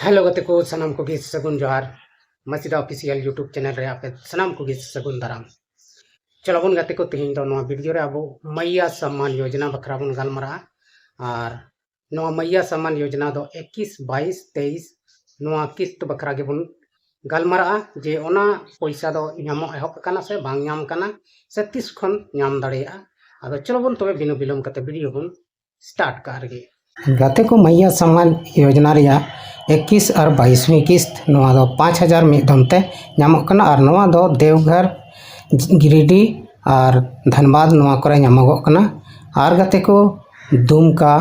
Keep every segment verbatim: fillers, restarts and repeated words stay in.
Hello ᱜᱟᱛᱮ ᱠᱚ, ᱥᱟᱱᱟᱢ ᱠᱚᱜᱮ ᱥᱟᱹᱜᱩᱱ ᱡᱚᱦᱟᱨ᱾ ᱢᱟᱹᱥᱤᱫᱟ ᱚᱯᱷᱤᱥᱤᱭᱟᱞ YouTube ᱪᱮᱱᱮᱞ ᱨᱮ ᱟᱯᱮ ᱥᱟᱱᱟᱢ ᱠᱚᱜᱮ ᱥᱟᱹᱜᱩᱱ ᱫᱟᱨᱟᱢ᱾ ᱪᱚᱞᱚ ᱵᱚᱱ ᱜᱟᱛᱮ ᱠᱚ, ᱛᱮᱦᱮᱧ ᱫᱚ ᱱᱚᱣᱟ ᱵᱷᱤᱰᱤᱭᱳ ᱨᱮ ᱟᱵᱚ ᱢᱟᱭᱭᱟ ᱥᱚᱢᱢᱟᱱ ᱭᱳᱡᱽᱱᱟ ᱵᱟᱠᱷᱨᱟ ᱵᱚᱱ ᱜᱟᱞᱢᱟᱨᱟᱜᱼᱟ᱾ ᱟᱨ ᱱᱚᱣᱟ ᱢᱟᱭᱭᱟ ᱥᱚᱢᱢᱟᱱ ᱭᱳᱡᱽᱱᱟ ᱫᱚ ᱮᱠᱤᱥ ᱵᱟᱭᱤᱥ ᱛᱮᱭᱤᱥ ᱱᱚᱣᱟ ᱠᱤᱥᱛ ᱵᱟᱠᱷᱨᱟ ᱜᱮᱵᱚᱱ ᱜᱟᱞᱢᱟᱨᱟᱜᱼᱟ, ᱡᱮ ᱚᱱᱟ ᱯᱚᱭᱥᱟ ᱫᱚ ᱧᱟᱢᱚᱜ ᱮᱦᱚᱵ ᱟᱠᱟᱱᱟ ᱥᱮ ᱵᱟᱝ ᱧᱟᱢ ᱟᱠᱟᱱᱟ, ᱥᱮ ᱛᱤᱥ ᱠᱷᱚᱱ ᱧᱟᱢ ᱫᱟᱲᱮᱭᱟᱜᱼᱟ᱾ ᱟᱫᱚ ᱪᱚᱞᱚ ᱵᱚᱱ ᱛᱚᱵᱮ ᱵᱤᱱᱟᱹ ᱵᱤᱞᱚᱢ ᱠᱟᱛᱮ ᱵᱷᱤᱰᱤᱭᱳ ᱵᱚᱱ ᱥᱴᱟᱨᱴ ᱠᱟᱜ ᱨᱮᱜᱮ᱾ ᱜᱟᱛᱮ ᱠᱚ, ᱢᱟᱭᱭᱟ ᱥᱚᱢᱢᱟᱱ ᱭᱳᱡᱽᱱᱟ ᱨᱮᱭᱟᱜ ᱮᱠᱤᱥ ᱟᱨ ᱵᱟᱭᱤᱥ ᱣᱤ ᱠᱤᱥᱛ, ᱱᱚᱣᱟ ᱫᱚ ᱯᱟᱸᱪ ᱦᱟᱡᱟᱨ ᱢᱤᱫ ᱫᱚᱢ ᱛᱮ ᱧᱟᱢᱚᱜ ᱠᱟᱱᱟ ᱟᱨ ᱱᱚᱣᱟ ᱫᱚ ᱫᱮᱣᱜᱷᱚᱨ, ᱜᱤᱨᱤᱰᱤ ᱟᱨ ᱫᱷᱟᱱᱵᱟᱫᱽ ᱱᱚᱣᱟ ᱠᱚᱨᱮ ᱧᱟᱢᱚᱜᱚᱜ ᱠᱟᱱᱟ᱾ ᱟᱨ ᱜᱟᱛᱮ ᱠᱚ, ᱫᱩᱢᱠᱟ,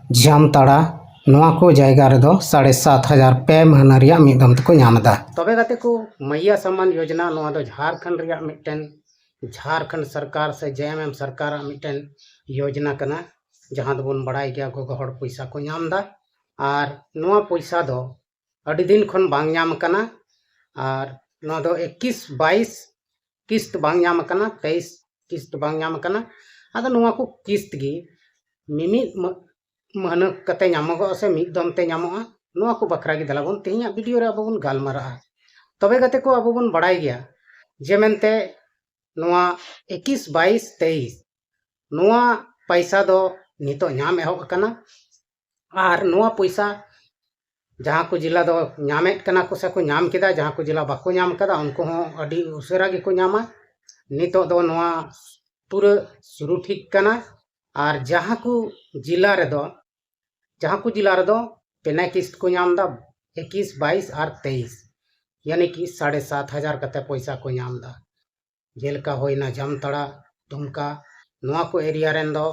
ᱡᱟᱢᱛᱟᱲᱟ, ᱱᱚᱣᱟ ᱠᱚ ᱡᱟᱭᱜᱟ ᱨᱮᱫᱚ ᱥᱟᱲᱮ ᱥᱟᱛ ᱦᱟᱡᱟᱨ ᱯᱮ ᱢᱟᱹᱦᱱᱟᱹ ᱨᱮᱭᱟᱜ ᱢᱤᱫ ᱫᱚᱢ ᱛᱮᱠᱚ ᱧᱟᱢ ᱮᱫᱟ᱾ ᱛᱚᱵᱮ ᱜᱟᱛᱮ ᱠᱚ, ᱢᱟᱭᱭᱟ ᱥᱚᱢᱢᱟᱱ ᱭᱳᱡᱽᱱᱟ ᱱᱚᱣᱟ ᱫᱚ ᱡᱷᱟᱲᱠᱷᱚᱸᱰ ᱨᱮᱭᱟᱜ ᱢᱤᱫᱴᱮᱱ, ᱡᱷᱟᱲᱠᱷᱚᱸᱰ ᱥᱚᱨᱠᱟᱨ ᱥᱮ ᱡᱮ ᱮᱢ ᱮᱢ ᱥᱚᱨᱠᱟᱨᱟᱜ ᱢᱤᱫᱴᱮᱱ ᱭᱳᱡᱽᱱᱟ ᱠᱟᱱᱟ, ᱡᱟᱦᱟᱸ ᱫᱚᱵᱚᱱ ᱵᱟᱲᱟᱭ ᱜᱮᱭᱟ ᱜᱚᱜᱚ ᱦᱚᱲ ᱯᱚᱭᱥᱟ ᱠᱚ ᱧᱟᱢ ᱮᱫᱟ᱾ ᱟᱨ ᱱᱚᱣᱟ ᱯᱚᱭᱥᱟ ᱫᱚ ᱟᱹᱰᱤ ᱫᱤᱱ ᱠᱷᱚᱱ ᱵᱟᱝ ᱧᱟᱢ ᱟᱠᱟᱱᱟ᱾ ᱟᱨ ᱱᱚᱣᱟ ᱫᱚ ᱮᱠᱤᱥ ᱵᱟᱭᱤᱥ ᱠᱤᱥᱛ ᱵᱟᱝ ᱧᱟᱢ ᱟᱠᱟᱱᱟ, ᱛᱮᱭᱤᱥ ᱠᱤᱥᱛ ᱵᱟᱝ ᱧᱟᱢ ᱟᱠᱟᱱᱟ᱾ ᱟᱫᱚ ᱱᱚᱣᱟ ᱠᱚ ᱠᱤᱥᱛ ᱜᱮ ᱢᱤᱢᱤᱫ ᱢᱟᱹ-, ᱢᱟᱹᱦᱱᱟᱹ ᱠᱟᱛᱮ ᱧᱟᱢᱚᱜᱚᱜᱼᱟ ᱥᱮ ᱢᱤᱫ ᱫᱚᱢ ᱛᱮ ᱧᱟᱢᱚᱜᱼᱟ, ᱱᱚᱣᱟ ᱠᱚ ᱵᱟᱠᱷᱨᱟ ᱜᱮ ᱫᱮᱞᱟ ᱵᱚᱱ ᱛᱮᱦᱮᱧᱟᱜ ᱵᱷᱤᱰᱤᱭᱳ ᱨᱮ ᱟᱵᱚ ᱵᱚᱱ ᱜᱟᱞᱢᱟᱨᱟᱜᱼᱟ᱾ ᱛᱚᱵᱮ ᱜᱟᱛᱮ ᱠᱚ, ᱟᱵᱚ ᱵᱚᱱ ᱵᱟᱲᱟᱭ ᱜᱮᱭᱟ ᱡᱮ ᱢᱮᱱᱛᱮ ᱱᱚᱣᱟ ᱮᱠᱤᱥ ᱵᱟᱭᱤᱥ ᱛᱮᱭᱤᱥ ᱱᱚᱣᱟ ᱯᱚᱭᱥᱟ ᱫᱚ ᱱᱤᱛᱚᱜ ᱧᱟᱢ ᱮᱦᱚᱵ ᱟᱠᱟᱱᱟ᱾ ᱟᱨ ᱱᱚᱣᱟ ᱯᱚᱭᱥᱟ ᱡᱟᱦᱟᱸ ᱠᱚ ᱡᱮᱞᱟ ᱫᱚ ᱧᱟᱢᱮᱫ ᱠᱟᱱᱟ ᱠᱚ ᱥᱮ ᱠᱚ ᱧᱟᱢ ᱠᱮᱫᱟ, ᱡᱟᱦᱟᱸ ᱠᱚ ᱡᱮᱞᱟ ᱵᱟᱠᱚ ᱧᱟᱢ ᱠᱟᱫᱟ, ᱩᱱᱠᱩ ᱦᱚᱸ ᱟᱹᱰᱤ ᱩᱥᱟᱹᱨᱟ ᱜᱮᱠᱚ ᱧᱟᱢᱟ᱾ ᱱᱤᱛᱚᱜ ᱫᱚ ᱱᱚᱣᱟ ᱯᱩᱨᱟᱹ ᱥᱩᱨᱩ ᱴᱷᱤᱠ ᱠᱟᱱᱟ᱾ ᱟᱨ ᱡᱟᱦᱟᱸ ᱠᱚ ᱡᱮᱞᱟ ᱨᱮᱫᱚ, ᱡᱟᱦᱟᱸ ᱠᱚ ᱡᱮᱞᱟ ᱨᱮᱫᱚ ᱯᱮᱱᱮ ᱠᱤᱥᱛ ᱠᱚ ᱧᱟᱢ ᱮᱫᱟ, ᱮᱠᱤᱥ, ᱵᱟᱭᱤᱥ ᱟᱨ ᱛᱮᱭᱤᱥ, ᱭᱟᱱᱤ ᱠᱤ ᱥᱟᱲᱮ ᱥᱟᱛ ᱦᱟᱡᱟᱨ ᱠᱟᱛᱮ ᱯᱚᱭᱥᱟ ᱠᱚ ᱧᱟᱢ ᱮᱫᱟ᱾ ᱡᱮᱞᱮᱠᱟ ᱦᱩᱭᱱᱟ ᱡᱟᱢᱛᱟᱲᱟ, ᱫᱩᱢᱠᱟ, ᱱᱚᱣᱟ ᱠᱚ ᱮᱨᱤᱭᱟ ᱨᱮᱱ ᱫᱚ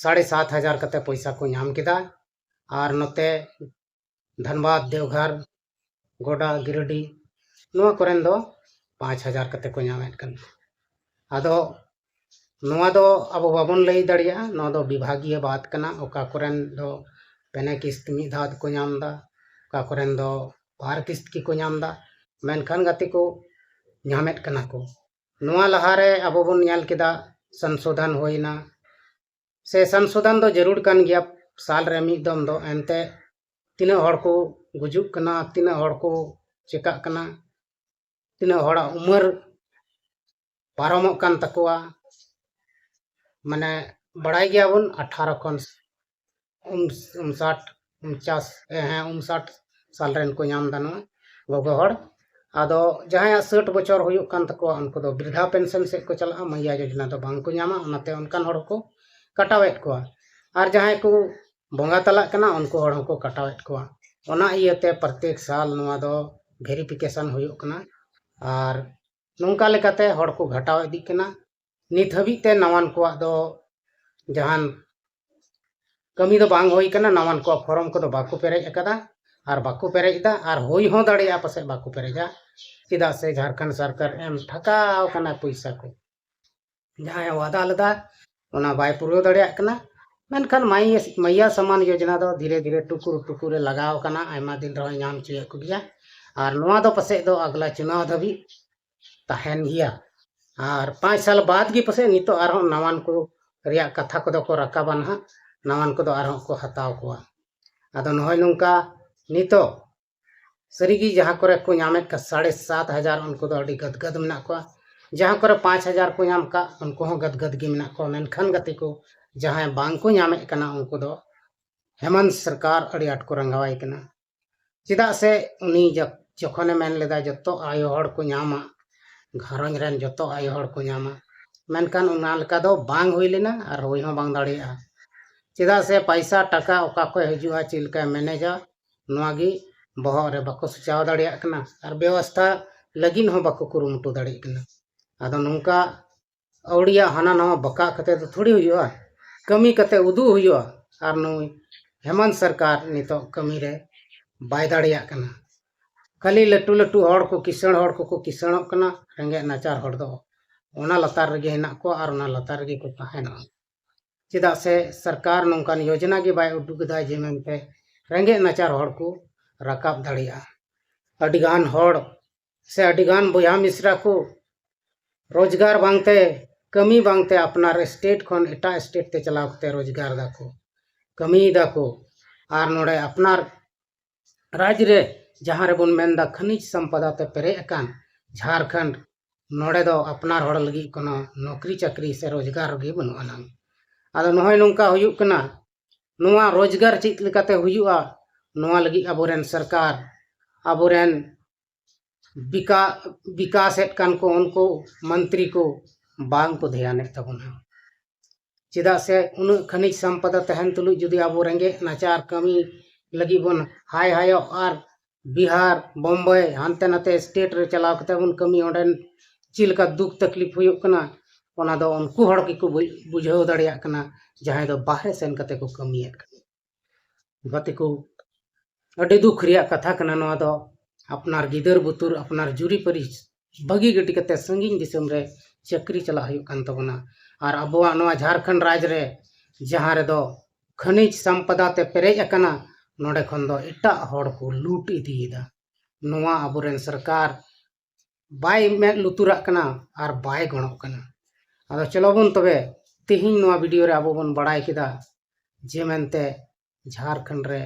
ᱥᱟᱲᱮ ᱥᱟᱛ ᱦᱟᱡᱟᱨ ᱠᱟᱛᱮ ᱯᱚᱭᱥᱟ ᱠᱚ ᱧᱟᱢ ᱠᱮᱫᱟ᱾ ᱟᱨ ᱱᱚᱛᱮ ᱫᱷᱟᱱᱵᱟᱫᱽ, ᱫᱮᱣᱜᱷᱚᱨ, ᱜᱚᱰᱟ, ᱜᱤᱨᱤᱰᱤ, ᱱᱚᱣᱟ ᱠᱚᱨᱮᱱ ᱫᱚ ᱯᱟᱸᱪ ᱦᱟᱡᱟᱨ ᱠᱟᱛᱮ ᱠᱚ ᱧᱟᱢᱮᱫ ᱠᱟᱱᱟ᱾ ᱟᱫᱚ ᱱᱚᱣᱟ ᱫᱚ ᱟᱵᱚ ᱵᱟᱵᱚᱱ ᱞᱟᱹᱭ ᱫᱟᱲᱮᱭᱟᱜᱼᱟ, ᱱᱚᱣᱟ ᱫᱚ ᱵᱤᱵᱷᱟᱜᱤᱭᱚ ᱵᱟᱛ ᱠᱟᱱᱟ᱾ ᱚᱠᱟ ᱠᱚᱨᱮᱱ ᱫᱚ ᱯᱮᱱᱮ ᱠᱤᱥᱛ ᱢᱤᱫ ᱫᱷᱟᱣ ᱛᱮᱠᱚ ᱧᱟᱢ ᱮᱫᱟ, ᱚᱠᱟ ᱠᱚᱨᱮᱱ ᱫᱚ ᱵᱟᱨ ᱠᱤᱥᱛ ᱜᱮᱠᱚ ᱧᱟᱢ ᱮᱫᱟ᱾ ᱢᱮᱱᱠᱷᱟᱱ ᱜᱟᱛᱮ ᱠᱚ, ᱧᱟᱢᱮᱫ ᱠᱟᱱᱟ ᱠᱚ᱾ ᱱᱚᱣᱟ ᱞᱟᱦᱟᱨᱮ ᱟᱵᱚ ᱵᱚᱱ ᱧᱮᱞ ᱠᱮᱫᱟ, ᱥᱚᱝᱥᱳᱫᱷᱚᱱ ᱦᱩᱭᱱᱟ, ᱥᱮ ᱥᱚᱝᱥᱳᱫᱷᱚᱱ ᱫᱚ ᱡᱟᱹᱨᱩᱲ ᱠᱟᱱ ᱜᱮᱭᱟ ᱥᱟᱞ ᱨᱮ ᱢᱤᱫ ᱫᱚᱢ ᱫᱚ, ᱮᱱᱛᱮ ᱛᱤᱱᱟᱹᱜ ᱦᱚᱲ ᱠᱚ ᱜᱩᱡᱩᱜ ᱠᱟᱱᱟ, ᱛᱤᱱᱟᱹᱜ ᱦᱚᱲ ᱠᱚ ᱪᱮᱠᱟᱜ ᱠᱟᱱᱟ, ᱛᱤᱱᱟᱹᱜ ᱦᱚᱲᱟᱜ ᱩᱢᱮᱨ ᱯᱟᱨᱚᱢᱚᱜ ᱠᱟᱱ ᱛᱟᱠᱚᱣᱟ, ᱢᱟᱱᱮ ᱵᱟᱲᱟᱭ ᱜᱮᱭᱟᱵᱚᱱ ᱟᱴᱷᱟᱨᱚ ᱠᱷᱚᱱ ᱩᱱᱥᱟᱴ ᱩᱱᱪᱟᱥ ᱦᱮᱸ ᱩᱱᱥᱟᱴ ᱥᱟᱞ ᱨᱮᱱ ᱠᱚ ᱧᱟᱢ ᱮᱫᱟ ᱱᱚᱣᱟ ᱜᱚᱜᱚ ᱦᱚᱲ᱾ ᱟᱫᱚ ᱡᱟᱦᱟᱸᱭᱟᱜ ᱥᱟᱹᱴ ᱵᱚᱪᱷᱚᱨ ᱦᱩᱭᱩᱜ ᱠᱟᱱ ᱛᱟᱠᱚᱣᱟ, ᱩᱱᱠᱩ ᱫᱚ ᱵᱨᱤᱫᱷᱟ ᱯᱮᱱᱥᱚᱱ ᱥᱮᱫ ᱠᱚ ᱪᱟᱞᱟᱜᱼᱟ, ᱢᱟᱹᱭᱭᱟ ᱡᱳᱡᱽᱱᱟ ᱫᱚ ᱵᱟᱝ ᱠᱚ ᱧᱟᱢᱟ, ᱚᱱᱟᱛᱮ ᱚᱱᱠᱟᱱ ᱦᱚᱲ ᱦᱚᱸᱠᱚ ᱠᱟᱴᱟᱣᱮᱫ ᱠᱚᱣᱟ᱾ ᱟᱨ ᱡᱟᱦᱟᱸᱭ ᱠᱚ ᱵᱚᱸᱜᱟ ᱛᱟᱞᱟᱜ ᱠᱟᱱᱟ, ᱩᱱᱠᱩ ᱦᱚᱲ ᱦᱚᱸᱠᱚ ᱠᱟᱴᱟᱣᱮᱫ ᱠᱚᱣᱟ᱾ ᱚᱱᱟ ᱤᱭᱟᱹᱛᱮ ᱯᱨᱚᱛᱮᱠ ᱥᱟᱞ ᱱᱚᱣᱟ ᱫᱚ ᱵᱷᱮᱨᱤᱯᱷᱤᱠᱮᱥᱚᱱ ᱦᱩᱭᱩᱜ ᱠᱟᱱᱟ᱾ ᱟᱨ ᱱᱚᱝᱠᱟ ᱞᱮᱠᱟᱛᱮ ᱦᱚᱲ ᱠᱚ ᱜᱷᱟᱴᱟᱣ ᱤᱫᱤᱜ ᱠᱟᱱᱟ᱾ ᱱᱤᱛ ᱦᱟᱹᱵᱤᱡ ᱛᱮ ᱱᱟᱣᱟᱱ ᱠᱚᱣᱟᱜ ᱫᱚ ᱡᱟᱦᱟᱱ ᱠᱟᱹᱢᱤ ᱫᱚ ᱵᱟᱝ ᱦᱩᱭ ᱠᱟᱱᱟ, ᱱᱟᱣᱟᱱ ᱠᱚᱣᱟᱜ ᱯᱷᱚᱨᱚᱢ ᱠᱚᱫᱚ ᱵᱟᱠᱚ ᱯᱮᱨᱮᱡ ᱟᱠᱟᱫᱟ ᱟᱨ ᱵᱟᱠᱚ ᱯᱮᱨᱮᱡ ᱮᱫᱟ, ᱟᱨ ᱦᱩᱭ ᱦᱚᱸ ᱫᱟᱲᱮᱭᱟᱜᱼᱟ ᱯᱟᱥᱮᱡ ᱵᱟᱠᱚ ᱯᱮᱨᱮᱡᱟ᱾ ᱪᱮᱫᱟᱜ ᱥᱮ ᱡᱷᱟᱲᱠᱷᱚᱸᱰ ᱥᱚᱨᱠᱟᱨ ᱮᱢ ᱴᱷᱟᱠᱟᱣ ᱠᱟᱱᱟ ᱯᱚᱭᱥᱟ ᱠᱚ, ᱡᱟᱦᱟᱸᱭ ᱮ ᱣᱟᱫᱟ ᱞᱮᱫᱟ ᱚᱱᱟ ᱵᱟᱭ ᱯᱩᱨᱟᱹᱣ ᱫᱟᱲᱮᱭᱟᱜ ᱠᱟᱱᱟ᱾ ᱢᱮᱱᱠᱷᱟᱱ ᱢᱟᱭᱭᱟ ᱢᱟᱭᱭᱟ ᱥᱟᱢᱟᱱ ᱭᱳᱡᱽᱱᱟ ᱫᱚ ᱫᱷᱤᱨᱮ ᱫᱷᱤᱨᱮ ᱴᱩᱠᱩᱨ ᱴᱩᱠᱩᱨ ᱮ ᱞᱟᱜᱟᱣ ᱠᱟᱱᱟ, ᱟᱭᱢᱟ ᱫᱤᱱ ᱨᱮᱦᱚᱸᱭ ᱧᱟᱢ ᱦᱚᱪᱚᱭᱮᱫ ᱠᱚᱜᱮᱭᱟ᱾ ᱟᱨ ᱱᱚᱣᱟ ᱫᱚ ᱯᱟᱥᱮᱡ ᱫᱚ ᱟᱜᱽᱞᱟ ᱪᱩᱱᱟᱣ ᱫᱷᱟᱹᱵᱤᱡ ᱛᱟᱦᱮᱱ ᱜᱮᱭᱟ᱾ ᱟᱨ ᱯᱟᱸᱪ ᱥᱟᱞ ᱵᱟᱫᱽ ᱜᱮ ᱯᱟᱥᱮᱡ ᱱᱤᱛᱚᱜ ᱟᱨᱦᱚᱸ ᱱᱟᱣᱟᱱ ᱠᱚ ᱨᱮᱭᱟᱜ ᱠᱟᱛᱷᱟ ᱠᱚᱫᱚ ᱠᱚ ᱨᱟᱠᱟᱵᱟ ᱱᱟᱦᱟᱜ, ᱱᱟᱣᱟᱱ ᱠᱚᱫᱚ ᱟᱨᱦᱚᱸ ᱠᱚ ᱦᱟᱛᱟᱣ ᱠᱚᱣᱟ᱾ ᱟᱫᱚ ᱱᱚᱜᱼᱚᱭ ᱱᱚᱝᱠᱟ ᱱᱤᱛᱚᱜ ᱥᱟᱹᱨᱤᱜᱮ ᱡᱟᱦᱟᱸ ᱠᱚᱨᱮ ᱠᱚ ᱧᱟᱢᱮᱫ ᱠᱟᱱ ᱥᱟᱲᱮ ᱥᱟᱛ ᱦᱟᱡᱟᱨ, ᱩᱱᱠᱩ ᱫᱚ ᱟᱹᱰᱤ ᱜᱟᱫᱜᱟᱫ ᱢᱮᱱᱟᱜ ᱠᱚᱣᱟ᱾ ᱡᱟᱦᱟᱸ ᱠᱚᱨᱮ ᱯᱟᱸᱪ ᱦᱟᱡᱟᱨ ᱠᱚ ᱧᱟᱢ ᱠᱟᱜ, ᱩᱱᱠᱩ ᱦᱚᱸ ᱜᱟᱫᱜᱟᱫ ᱜᱮ ᱢᱮᱱᱟᱜ ᱠᱚᱣᱟ᱾ ᱢᱮᱱᱠᱷᱟᱱ ᱜᱟᱛᱮ ᱠᱚ, ᱡᱟᱦᱟᱸᱭ ᱵᱟᱝ ᱠᱚ ᱧᱟᱢᱮᱫ ᱠᱟᱱᱟ, ᱩᱱᱠᱩ ᱫᱚ ᱦᱮᱢᱚᱱᱛ ᱥᱚᱨᱠᱟᱨ ᱟᱹᱰᱤ ᱟᱸᱴ ᱠᱚ ᱨᱟᱸᱜᱟᱣᱟᱭ ᱠᱟᱱᱟ᱾ ᱪᱮᱫᱟᱜ ᱥᱮ ᱩᱱᱤ ᱡᱚ-, ᱡᱚᱠᱷᱚᱱᱮ ᱢᱮᱱ ᱞᱮᱫᱟ ᱡᱚᱛᱚ ᱟᱭᱳ ᱦᱚᱲ ᱠᱚ ᱧᱟᱢᱟ, ᱜᱷᱟᱨᱚᱸᱡᱽ ᱨᱮᱱ ᱡᱚᱛᱚ ᱟᱭᱳ ᱦᱚᱲ ᱠᱚ ᱧᱟᱢᱟ, ᱢᱮᱱᱠᱷᱟᱱ ᱚᱱᱟ ᱞᱮᱠᱟ ᱫᱚ ᱵᱟᱝ ᱦᱩᱭ ᱞᱮᱱᱟ ᱟᱨ ᱦᱩᱭ ᱦᱚᱸ ᱵᱟᱝ ᱫᱟᱲᱮᱭᱟᱜᱼᱟ᱾ ᱪᱮᱫᱟᱜ ᱥᱮ ᱯᱟᱭᱥᱟ ᱴᱟᱠᱟ ᱚᱠᱟ ᱠᱷᱚᱱ ᱦᱤᱡᱩᱜᱼᱟ, ᱪᱮᱫ ᱞᱮᱠᱟᱭ ᱢᱮᱱᱮᱡᱟ, ᱱᱚᱣᱟ ᱜᱮ ᱵᱚᱦᱚᱜ ᱨᱮ ᱵᱟᱠᱚ ᱥᱚᱪᱟᱣ ᱫᱟᱲᱮᱭᱟᱜ ᱠᱟᱱᱟ ᱟᱨ ᱵᱮᱵᱚᱥᱛᱷᱟ ᱞᱟᱹᱜᱤᱫ ᱦᱚᱸ ᱵᱟᱠᱚ ᱠᱩᱨᱩᱢᱩᱴᱩ ᱫᱟᱲᱮᱭᱟᱜ ᱠᱟᱱᱟ᱾ ᱟᱫᱚ ᱱᱚᱝᱠᱟ ᱟᱹᱣᱲᱤᱭᱟᱜ ᱦᱟᱱᱟ ᱱᱟᱣᱟ ᱵᱟᱠᱟᱜ ᱠᱟᱛᱮ ᱫᱚ ᱛᱷᱚᱲᱤ ᱦᱩᱭᱩᱜᱼᱟ, ᱠᱟᱹᱢᱤ ᱠᱟᱛᱮ ᱩᱫᱩᱜ ᱦᱩᱭᱩᱜᱼᱟ᱾ ᱟᱨ ᱱᱩᱭ ᱦᱮᱢᱚᱱᱛ ᱥᱚᱨᱠᱟᱨ ᱱᱤᱛᱚᱜ ᱠᱟᱹᱢᱤ ᱨᱮ ᱵᱟᱭ ᱫᱟᱲᱮᱭᱟᱜ ᱠᱟᱱᱟ᱾ ᱠᱷᱟᱹᱞᱤ ᱞᱟᱹᱴᱩ ᱞᱟᱹᱴᱩ ᱦᱚᱲ ᱠᱚ, ᱠᱤᱥᱟᱹᱬ ᱦᱚᱲ ᱠᱚᱠᱚ ᱠᱤᱥᱟᱹᱬᱚᱜ ᱠᱟᱱᱟ, ᱨᱮᱸᱜᱮᱡ ᱱᱟᱪᱟᱨ ᱦᱚᱲ ᱫᱚ ᱚᱱᱟ ᱞᱟᱛᱟᱨ ᱨᱮᱜᱮ ᱦᱮᱱᱟᱜ ᱠᱚᱣᱟ ᱟᱨ ᱚᱱᱟ ᱞᱟᱛᱟᱨ ᱨᱮᱜᱮ ᱠᱚ ᱛᱟᱦᱮᱱᱟ᱾ ᱪᱮᱫᱟᱜ ᱥᱮ ᱥᱚᱨᱠᱟᱨ ᱱᱚᱝᱠᱟᱱ ᱭᱳᱡᱽᱱᱟ ᱜᱮ ᱵᱟᱭ ᱩᱰᱩᱠ ᱮᱫᱟ ᱡᱮ ᱢᱮᱱᱛᱮ ᱨᱮᱸᱜᱮᱡ ᱱᱟᱪᱟᱨ ᱦᱚᱲ ᱠᱚ ᱨᱟᱠᱟᱵ ᱫᱟᱲᱮᱭᱟᱜᱼᱟ᱾ ᱟᱹᱰᱤᱜᱟᱱ ᱦᱚᱲ ᱥᱮ ᱟᱹᱰᱤᱜᱟᱱ ᱵᱚᱭᱦᱟ ᱢᱤᱥᱨᱟ ᱠᱚ ᱨᱳᱡᱽᱜᱟᱨ ᱵᱟᱝᱛᱮ, ᱠᱟᱹᱢᱤ ᱵᱟᱝᱛᱮ ᱟᱯᱱᱟᱨ ᱥᱴᱮᱴ ᱠᱷᱚᱱ ᱮᱴᱟᱜ ᱥᱴᱮᱴ ᱛᱮ ᱪᱟᱞᱟᱣ ᱠᱟᱛᱮ ᱨᱳᱡᱽᱜᱟᱨ ᱫᱟᱠᱚ, ᱠᱟᱹᱢᱤᱭ ᱫᱟᱠᱚ᱾ ᱟᱨ ᱱᱚᱰᱮ ᱟᱯᱱᱟᱨ ᱨᱟᱡᱽ ᱨᱮ ᱡᱟᱦᱟᱸ ᱨᱮᱵᱚᱱ ᱢᱮᱱᱫᱟ ᱠᱷᱟᱱᱤᱡᱽ ᱥᱚᱢᱯᱚᱫᱟ ᱛᱮ ᱯᱮᱨᱮᱡ ᱟᱠᱟᱱ ᱡᱷᱟᱲᱠᱷᱚᱸᱰ, ᱱᱚᱰᱮ ᱫᱚ ᱟᱯᱱᱟᱨ ᱦᱚᱲ ᱞᱟᱹᱜᱤᱫ ᱠᱳᱱᱳ ᱱᱚᱠᱨᱤ ᱪᱟᱹᱠᱨᱤ ᱥᱮ ᱨᱳᱡᱽᱜᱟᱨ ᱜᱮ ᱵᱟᱹᱱᱩᱜ ᱟᱱᱟᱝ᱾ ᱟᱫᱚ ᱱᱚᱜᱼᱚᱭ ᱱᱚᱝᱠᱟ ᱦᱩᱭᱩᱜ ᱠᱟᱱᱟ, ᱱᱚᱣᱟ ᱨᱳᱡᱽᱜᱟᱨ ᱪᱮᱫ ᱞᱮᱠᱟᱛᱮ ᱦᱩᱭᱩᱜᱼᱟ, ᱱᱚᱣᱟ ᱞᱟᱹᱜᱤᱫ ᱟᱵᱚᱨᱮᱱ ᱥᱚᱨᱠᱟᱨ, ᱟᱵᱚᱨᱮᱱ ᱵᱤᱠᱟ-, ᱵᱤᱠᱟᱥᱮᱫ ᱠᱟᱱ ᱠᱚ ᱩᱱᱠᱩ ᱢᱚᱱᱛᱨᱤ ᱠᱚ ᱵᱟᱝ ᱠᱚ ᱫᱷᱮᱭᱟᱱᱮᱫ ᱛᱟᱵᱚᱱᱟ᱾ ᱪᱮᱫᱟᱜ ᱥᱮ ᱩᱱᱟᱹᱜ ᱠᱷᱟᱱᱤᱡᱽ ᱥᱚᱢᱯᱚᱫᱟ ᱛᱟᱦᱮᱱ ᱛᱩᱞᱩᱡ ᱡᱩᱫᱤ ᱟᱵᱚ ᱨᱮᱸᱜᱮᱡ ᱱᱟᱪᱟᱨ ᱠᱟᱹᱢᱤ ᱞᱟᱹᱜᱤᱫ ᱵᱚᱱ ᱦᱟᱭ ᱦᱟᱭᱚᱜ ᱟᱨ ᱵᱤᱦᱟᱨ, ᱵᱳᱢᱵᱟᱭ, ᱦᱟᱱᱛᱮ ᱱᱟᱛᱮ ᱥᱴᱮᱴ ᱨᱮ ᱪᱟᱞᱟᱣ ᱠᱟᱛᱮ ᱵᱚᱱ ᱠᱟᱹᱢᱤ, ᱚᱸᱰᱮᱱ ᱪᱮᱫ ᱞᱮᱠᱟ ᱫᱩᱠ ᱛᱟᱠᱞᱤᱯ ᱦᱩᱭᱩᱜ ᱠᱟᱱᱟ, ᱚᱱᱟ ᱫᱚ ᱩᱱᱠᱩ ᱦᱚᱲ ᱜᱮᱠᱚ ᱵᱩᱡ-, ᱵᱩᱡᱷᱟᱹᱣ ᱫᱟᱲᱮᱭᱟᱜ ᱠᱟᱱᱟ, ᱡᱟᱦᱟᱸᱭ ᱫᱚ ᱵᱟᱦᱨᱮ ᱥᱮᱱ ᱠᱟᱛᱮ ᱠᱚ ᱠᱟᱹᱢᱤᱭᱮᱫ ᱠᱟᱱᱟ᱾ ᱜᱟᱛᱮ ᱠᱚ, ᱟᱹᱰᱤ ᱫᱩᱠ ᱨᱮᱭᱟᱜ ᱠᱟᱛᱷᱟ ᱠᱟᱱᱟ ᱱᱚᱣᱟ ᱫᱚ᱾ ᱟᱯᱱᱟᱨ ᱜᱤᱫᱟᱹᱨ ᱵᱩᱛᱩᱨ, ᱟᱯᱱᱟᱨ ᱡᱩᱨᱤ ᱯᱟᱹᱨᱤᱥ ᱵᱷᱟᱹᱜᱤ ᱜᱟᱹᱰᱤ ᱠᱟᱛᱮ ᱥᱟᱺᱜᱤᱧ ᱫᱤᱥᱚᱢ ᱨᱮ ᱪᱟᱹᱠᱨᱤ ᱪᱟᱞᱟᱜ ᱦᱩᱭᱩᱜ ᱠᱟᱱ ᱛᱟᱵᱚᱱᱟ᱾ ᱟᱨ ᱟᱵᱚᱣᱟᱜ ᱱᱚᱣᱟ ᱡᱷᱟᱲᱠᱷᱚᱸᱰ ᱨᱟᱡᱽ ᱨᱮ ᱡᱟᱦᱟᱸ ᱨᱮᱫᱚ ᱠᱷᱟᱹᱱᱤᱡᱽ ᱥᱟᱢᱯᱟᱫᱟ ᱛᱮ ᱯᱮᱨᱮᱡ ᱟᱠᱟᱱᱟ, ᱱᱚᱰᱮ ᱠᱷᱚᱱ ᱫᱚ ᱮᱴᱟᱜ ᱦᱚᱲ ᱠᱚ ᱞᱩᱴ ᱤᱫᱤᱭᱮᱫᱟ᱾ ᱱᱚᱣᱟ ᱟᱵᱚᱨᱮᱱ ᱥᱚᱨᱠᱟᱨ ᱵᱟᱭ ᱢᱮᱫ ᱞᱩᱛᱩᱨᱟᱜ ᱠᱟᱱᱟ ᱟᱨ ᱵᱟᱭ ᱜᱚᱲᱚᱜ ᱠᱟᱱᱟ᱾ ᱟᱫᱚ ᱪᱚᱞᱚ ᱵᱚᱱ ᱛᱚᱵᱮ ᱛᱮᱦᱮᱧ ᱱᱚᱣᱟ ᱵᱷᱤᱰᱤᱭᱳ ᱨᱮ ᱟᱵᱚ ᱵᱚᱱ ᱵᱟᱲᱟᱭ ᱠᱮᱫᱟ ᱡᱮ ᱢᱮᱱᱛᱮ ᱡᱷᱟᱲᱠᱷᱚᱸᱰ ᱨᱮ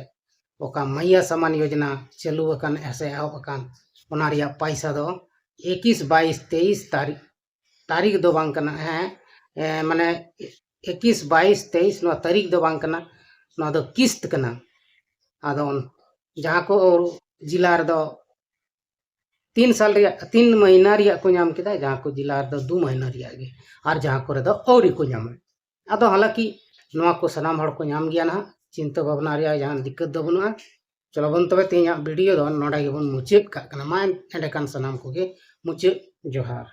ᱚᱠᱟ ᱢᱟᱭᱭᱟ ᱥᱟᱢᱟᱱ ᱭᱳᱡᱚᱱᱟ ᱪᱟᱹᱞᱩ ᱟᱠᱟᱱ ᱥᱮ ᱮᱦᱚᱵ ᱟᱠᱟᱱ, ᱚᱱᱟ ᱨᱮᱭᱟᱜ ᱯᱟᱭᱥᱟ ᱫᱚ ᱮᱠᱤᱥ ᱵᱟᱭᱤᱥ ᱛᱮᱭᱤᱥ ᱛᱟᱹᱨᱤᱠᱷ, ᱛᱟᱹᱨᱤᱠᱷ ᱫᱚ ᱵᱟᱝ ᱠᱟᱱᱟ, ᱦᱮᱸ, ᱮ, ᱢᱟᱱᱮ ᱮᱠᱤᱥ ᱵᱟᱭᱤᱥ ᱛᱮᱭᱤᱥ ᱱᱚᱣᱟ ᱛᱟᱹᱨᱤᱠᱷ ᱫᱚ ᱵᱟᱝ ᱠᱟᱱᱟ, ᱱᱚᱣᱟ ᱫᱚ ᱠᱤᱥᱛ ᱠᱟᱱᱟ᱾ ᱟᱫᱚ ᱚᱱ-, ᱡᱟᱦᱟᱸ ᱠᱚ ᱡᱤᱞᱟ ᱨᱮᱫᱚ ᱛᱤᱱ ᱥᱟᱞ ᱨᱮᱭᱟᱜ, ᱛᱤᱱ ᱢᱟᱹᱦᱱᱟᱹ ᱨᱮᱭᱟᱜ ᱠᱚ ᱧᱟᱢ ᱠᱮᱫᱟ, ᱡᱟᱦᱟᱸ ᱠᱚ ᱡᱤᱞᱟ ᱨᱮᱫᱚ ᱫᱩ ᱢᱟᱹᱦᱱᱟᱹ ᱨᱮᱭᱟᱜ ᱜᱮ, ᱟᱨ ᱡᱟᱦᱟᱸ ᱠᱚᱨᱮ ᱫᱚ ᱟᱹᱣᱨᱤ ᱠᱚ ᱧᱟᱢᱟ᱾ ᱟᱫᱚ ᱦᱟᱞᱟᱸᱠᱤ ᱱᱚᱣᱟ ᱠᱚ ᱥᱟᱱᱟᱢ ᱦᱚᱲ ᱠᱚ ᱧᱟᱢ ᱜᱮᱭᱟ ᱱᱟᱦᱟᱜ, ᱪᱤᱱᱛᱟᱹ ᱵᱷᱟᱵᱽᱱᱟ ᱨᱮᱭᱟᱜ ᱡᱟᱦᱟᱱ ᱫᱤᱠᱠᱟᱹᱛ ᱫᱚ ᱵᱟᱹᱱᱩᱜᱼᱟ᱾ ᱪᱚᱞᱚ ᱵᱚᱱ ᱛᱚᱵᱮ ᱛᱮᱦᱮᱧᱟᱜ ᱵᱷᱤᱰᱤᱭᱳ ᱫᱚ ᱱᱚᱰᱮ ᱜᱮᱵᱚᱱ ᱢᱩᱪᱟᱹᱫ ᱠᱟᱜ ᱠᱟᱱᱟ᱾ ᱢᱟ ᱮᱸᱰᱮᱠᱷᱟᱱ ᱥᱟᱱᱟᱢ ᱠᱚᱜᱮ ᱢᱩᱪᱟᱹᱫ ᱡᱚᱦᱟᱨ᱾